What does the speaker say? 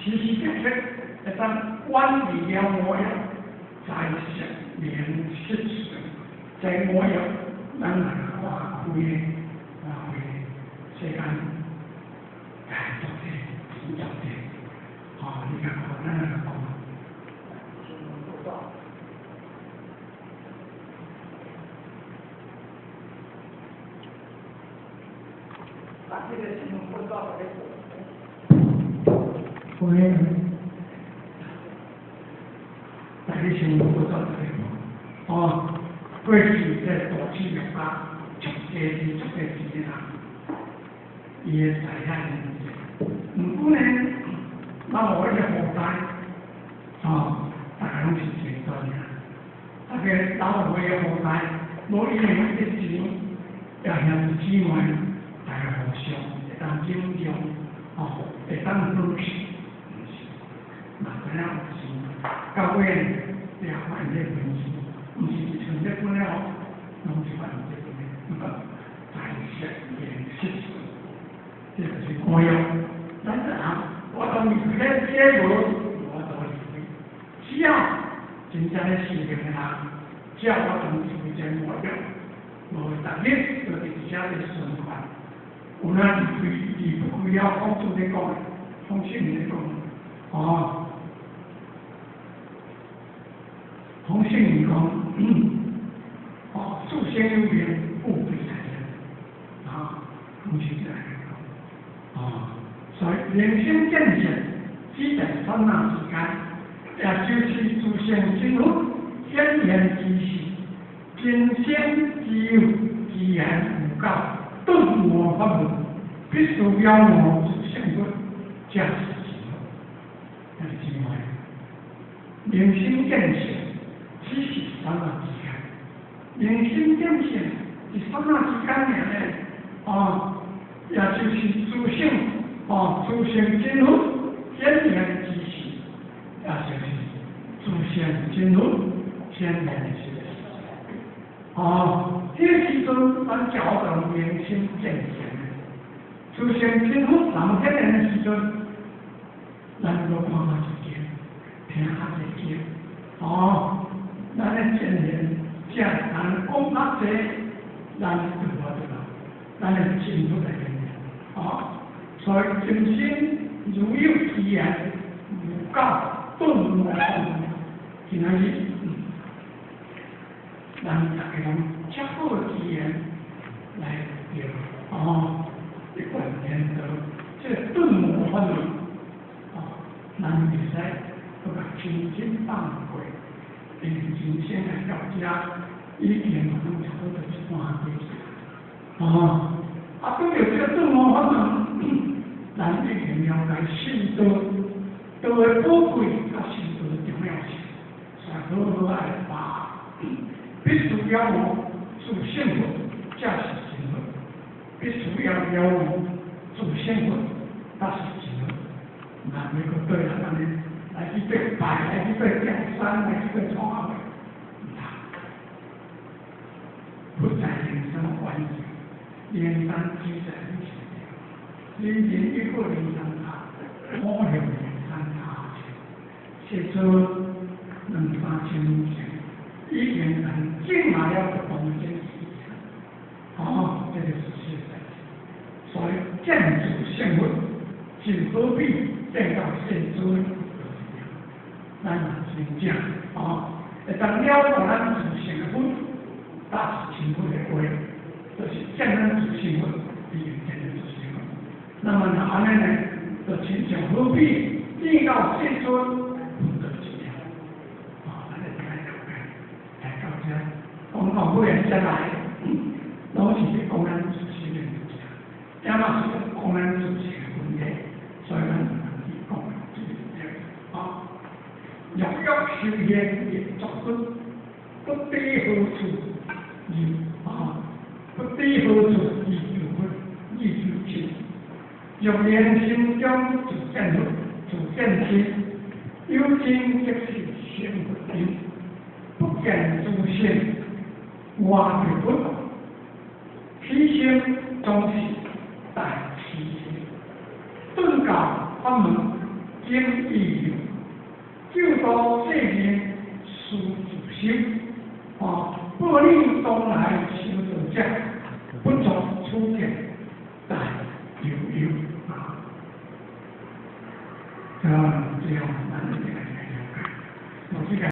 時時刻刻會當遠離了五欲，財色名食睡，這五欲咱來看開的，看開的世間大足濟，錢足濟，吼，你較看咱來講。把這個新聞報告給你。有影，大家新聞報道這個，哦，過去這大企業家，足濟錢、足濟錢的人，伊的財產真濟。毋過呢，咱有彼個後代，哦，逐家攏是錢賺爾。逐家老有彼個後代，無因為彼個錢，也兄弟姊妹，大家互相會當尊重，哦，會當和氣。嘛知影有錢，到尾也發現這本事，毋是一像這本了，攏是發現這本的，財色名食睡，這就是五欲。咱這人，我當離開這無，我當離開。只要真正咧修行的人，只要我當離開這五欲，無逐日就佇遮咧循環。有哪離開離不開了，孔子咧講，孔聖咧講，哦。孔聖講，哦，祖先有命，不必在人，啊，孔聖這樣講，哦，所以人生見性，只在剎那之間，也就是自性真佛顯現之時，真心只有自然有教，頓悟法門，必須了悟自性佛，才是真佛，那是真話。人生見性，只是剎那之間，人生見性是剎那之間爾呢，哦，也就是自性，哦，自性真佛顯現之時，也就是自性真佛顯現之時。哦，這時陣咱才叫做明心見性。自性真佛人顯現的時陣，咱閣看較一經，聽較一經，哦。咱的前言，遮人講較濟，咱就無得啦。咱的真佛來現，哦，所以真心如有其言，無教頓悟法門。今仔日，咱逐家攏遮好的機緣來著，哦，一貫天道，這個頓悟法門，哦，咱會使閣共輕輕放過。因為人生來到遮，已經攏差不多一半過去。哦，啊，對著這個頓悟法門，咱已經了解信道，道的寶貴佮信道的重要性，所以好好愛把握。必須了悟自性佛，才是真佛；必須要了悟自性佛，才是真佛。那每個對啊，按呢來去對拜，來去對吊山，來去對創阿，毋通。佛在靈山觀世，靈山只在你身邊，靈人一個靈山塔，五行靈山塔，世尊兩三千年前已經人證明了當真事情，哦，這個是事實。所以見自性佛，就好比見到世尊。咱真正哦，會當了悟咱自性的佛，才是真佛的話，就是見咱自性佛，已經見咱自性佛。那麼若按呢呢，就親像好比見到世尊，佛就一樣。哦，咱來來了解，來到遮，講到尾才來，攏是咧講咱自性的物件，也嘛是講咱自性的問題，所以咱毋通去講這個，啊。若欲修行欲作佛，不知何處入啊？不知何處而求佛，而求親。若念心中自見佛，自見親，有情即是成佛因，不見諸性，外是佛，此生總是大痴心。頓教法門，菩正義，救度世人施慈心，哦，報你當來修道者，不作此見大憂憂啊！這樣，這樣，咱一定來了解。我這個。